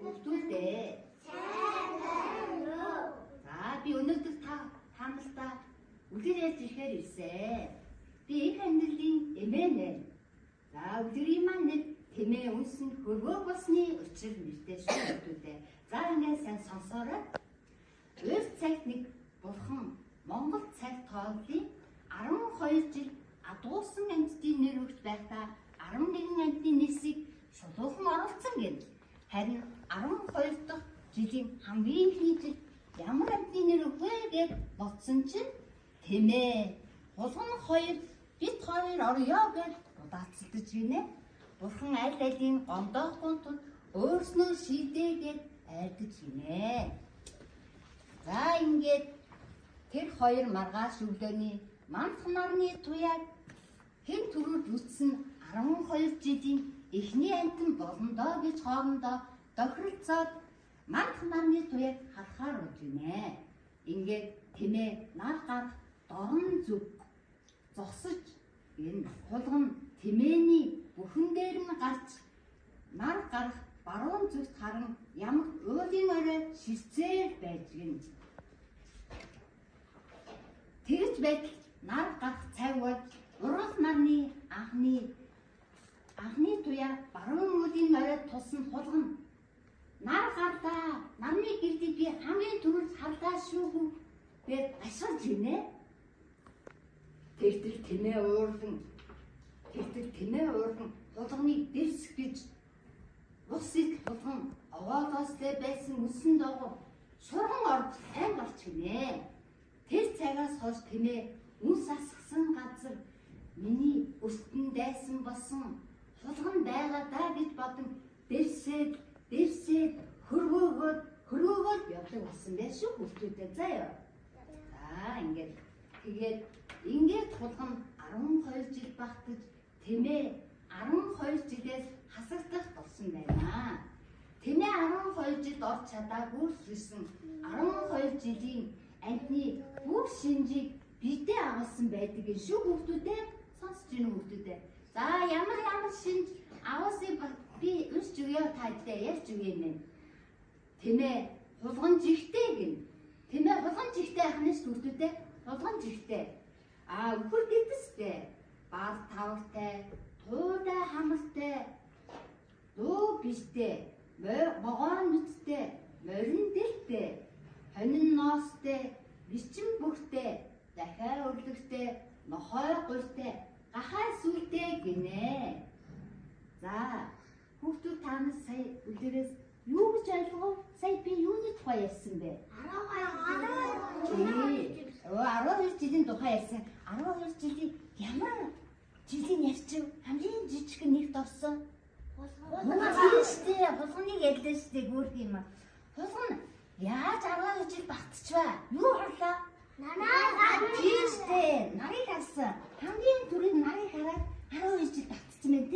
Хүүхдүүдээ. За би өнөөдөр та таамалтай үлгэр ярьж ирэхээр ирсэн. Би их амьдралын эмээ нэ. За үлгэрийн маань нэр Тэмээ үнсэн хөргөө болсны учир нэртэй шүү хүүхдүүдээ. За ингээд сайн сонсоорой. Урьд цагт нэг бурхан Монгол цаг тооллын 12 жил адуусан амьтдын нэр өгч байхдаа 11 амьтны нисийг шулуухан оролцсон гэнэ. Харин 12 дахь жилийн хамгийн эхний жил ямар амьтны нэр өгөх вэ гэж бодсон чинь Тэмээ, хулган хоёр, бит хоёр орё гэж удаацалдаж гинэ. Бурхан аль алийн гомдоохгүй тул өөрснөө шийдээ гэж айдаж гинэ. За ингээд тэр хоёр маргааш өглөөний мандах нарны туяаг хэн түрүүлж үтсэн 12 жилийн эхний амтан болно доо гэж хоорондоо тохиролцоод мандах нарны туяаг харахаар болж гинэ. Ингээд Тэмээ нар гарах дорн зүг зогсож энэ хулган Тэмээний бүхэн дээр нь гарч нар гарах баруун зүгт харан ямар уулын орой ширцээр байж гин. Тэгж байтал нар гарах цаг болж ургал нарны анхны туяа баруун уулын оройд тулсан хулган нар гарлаа, нарны гэрдийг би хамгийн түрүүнд харлаа шүү хүү гэж гашгирч гинэ. Тэгтэл Тэмээ уурлан хулганыг дэрс гэж ус ит хулган овоолоостой байсан үсэн догоо шурган орж айн гарч гинэ. Тэр цагаас хойш Тэмээ үнс асгасан газар миний өстөн дайсан болсон хулган байгаа даа гэж бодон дэрсээд дэрсээд хөргөөгөөд явдаг болсон байх шүү хүүхдүүдээ заа юу. За ингээд тэгээд ингээд хулган 12 жил багтаж Тэмээ 12 жилээс хасагдах болсон байна. Тэмээ 12 жилд орж чадаагүй л гэсэн 12 жилийн амьтны бүх шинжийг бидээ агуулсан байдаг юм шүү хүүхдүүдээ. Сонсож байна уу хүүхдүүдээ? За ямар ямар шинж агуулсыг би уншиж өгье та бүхэндээ ярьж өгье юм. Тэмээ хулган жигтэй гэнэ. Тэмээ хулган жигтэй ах нь шүү хүүхдүүдээ. Хулган жигтэй. А үхэр гэдэстэй, бал тавгтай, туудай хамартай, дуу биштэй, могоон нүцтэй, морин дэлтэй, хонин ноостой, бичин бүхтэй, дахиа өрлөгтэй, нохой гуйтай, гахай сүлтэй гинэ. За хүүхдүүд та нар сая үлгэрээс юу гэж ойлгов? Сая би юуны тухай ярьсан бэ? 12 жилийн тухай ярьсан. 12 жилийн ямар жилийн ярьчих? Хамгийн жижиг нэгт орсон. Хулган шүү дээ. Хулганыг ярьлаа шүү дээ. Гүрх юм аа. Хулган яаж 12 жил багтчихваа? Юу харлаа? Тийм шүү дээ. Нарыг харсан. Хамгийн түрүүнд нарыг хараад 12 жил багтчихсан байх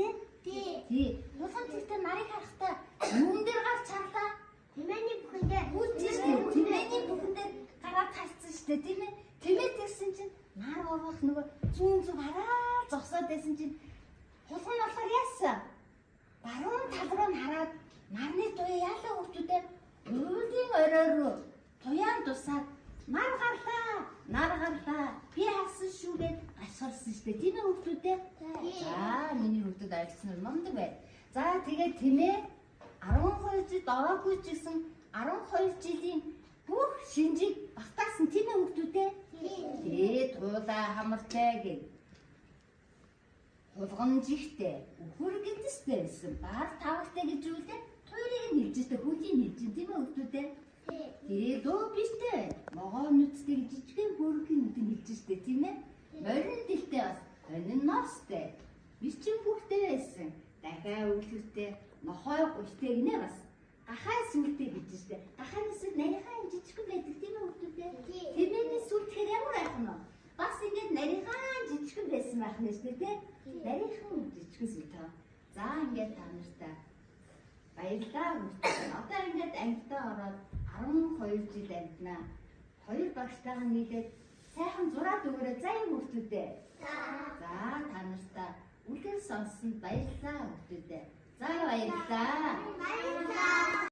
тий? Тий. Хулган зэгтээ нарыг харахтаа юун дээр гарч харлаа? Тэмээний бүхэн дээр. Үгүй шүү дээ. Тэмээний бүхэн дээр гараад харсан шүү дээ, тийм ээ? Тэмээ тэгсэн чинь нар ургах нөгөө зүүн зүг хараа зогсоод байсан чинь хулган болохоор яасан? Баруун тал руу нь хараад нарны туяа яалаа хүүхдүүдээ уулын орой руу туяан тусаад нар гарлаа, нар гарлаа. Би харсан шүү гэж гашгирсан шүү дээ. Тийм ээ хүүхдүүдээ? За миний хүүхдүүд ойлгосон нь мундаг бай. За тэгээд Тэмээ 12 жилд ороогүй ч гэсэн 12 жилийн бүх шинжийг багтаасан тийм ээ хүүхдүүдээ? Тий, туулаа хамартай гэх. Хулган жигтэй, үхэр гэдэстэй байсан. Бар тавгтай гэж юу лээ? Туйрыг нь хэлж штэ, хүүлийн хэлж тийм ээ хүүхдүүдээ? Тий, дуу биштэй. Могоо нүцтэй гэж жижигхэн хөргийн нүдэн хэлж штэ, тийм ээ? Морин дэлтэй бас хонин ноостой. Бичин бүхтэй байсан. Дахиа өглөгтэй, нохой гуйтай гинэ бас. Гахай сүлтэй гэж штэ. Гахайны сүл нарийнхаа жижигхэн байдаг тийм ээ хүүхдүүдээ? Тэмээний сүл тэгэхээр ямар байх нь вэ? Бас ингээд нарийнхаа жижигхэн байсан байх нь шүү дээ, тий? Нарийнхан жижигхэн сүл таа. За ингээд та нартай баярлалаа. Баярлалаа хүүхдүүдээ. Одоо ингээд ангидаа ороод 12 жил амьднаа. Хоёр багштайгаа нийлээд сайхан зураад өгөөрэй заа юм хүүхдүүдээ. За та нартай үлгэр сонссонд баярлалаа хүүхдүүдээ. За баярлалаа. Баярлалаа.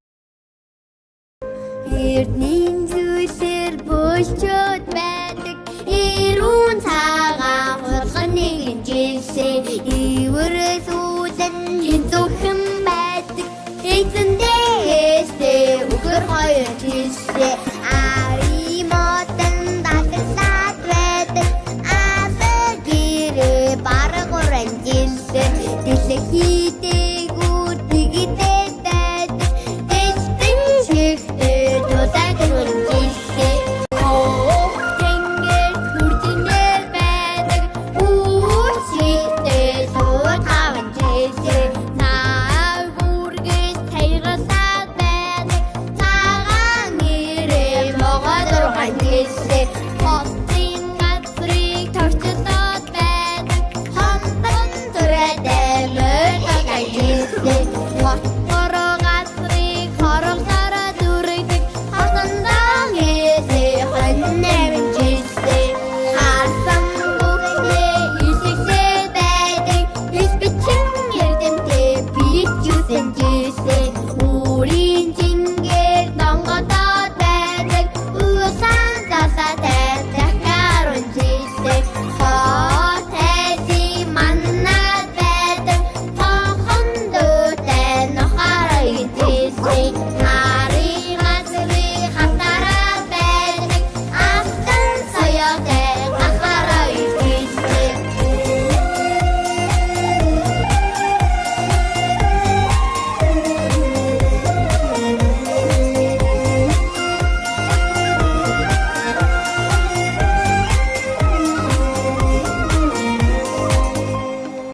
Эрдний зүйлээр бөлчөөд байдаг. Ирүүн цагаан хулган нэгэн жилсээ. Ивэрээс үлэн хинцүүхэн байдаг. Эзэндээ ээстэй үхэр хоёр жилсээ. Ари модон дадлаад байдаг. Алаг гэрээ бараг уран жилсээ. Дэлхийдээ гүр тэгдээ байдаг. Дэлтэн шигтэй дулаад жилсээ. Хөөх тэнгэр хүрдинээр байдаг. Үүшигтэй сууд хаван жилсээ. Цаа гүргээс тайгалаад байдаг. Цагаан нэрээ могоо дурхан жилсээ. Хотын газрыг торчлоод байдаг. Хонтон зүрээдээ мөрдөг жилсээ. Хотгор газрыг хорогсороо дүрэгдэг. Хотондоо гээсээ хонь жилсээ. Харсан бүхнээ илгэсээ байдаг. Ил бичин эрдэмтээ бич юусэн жилсээ.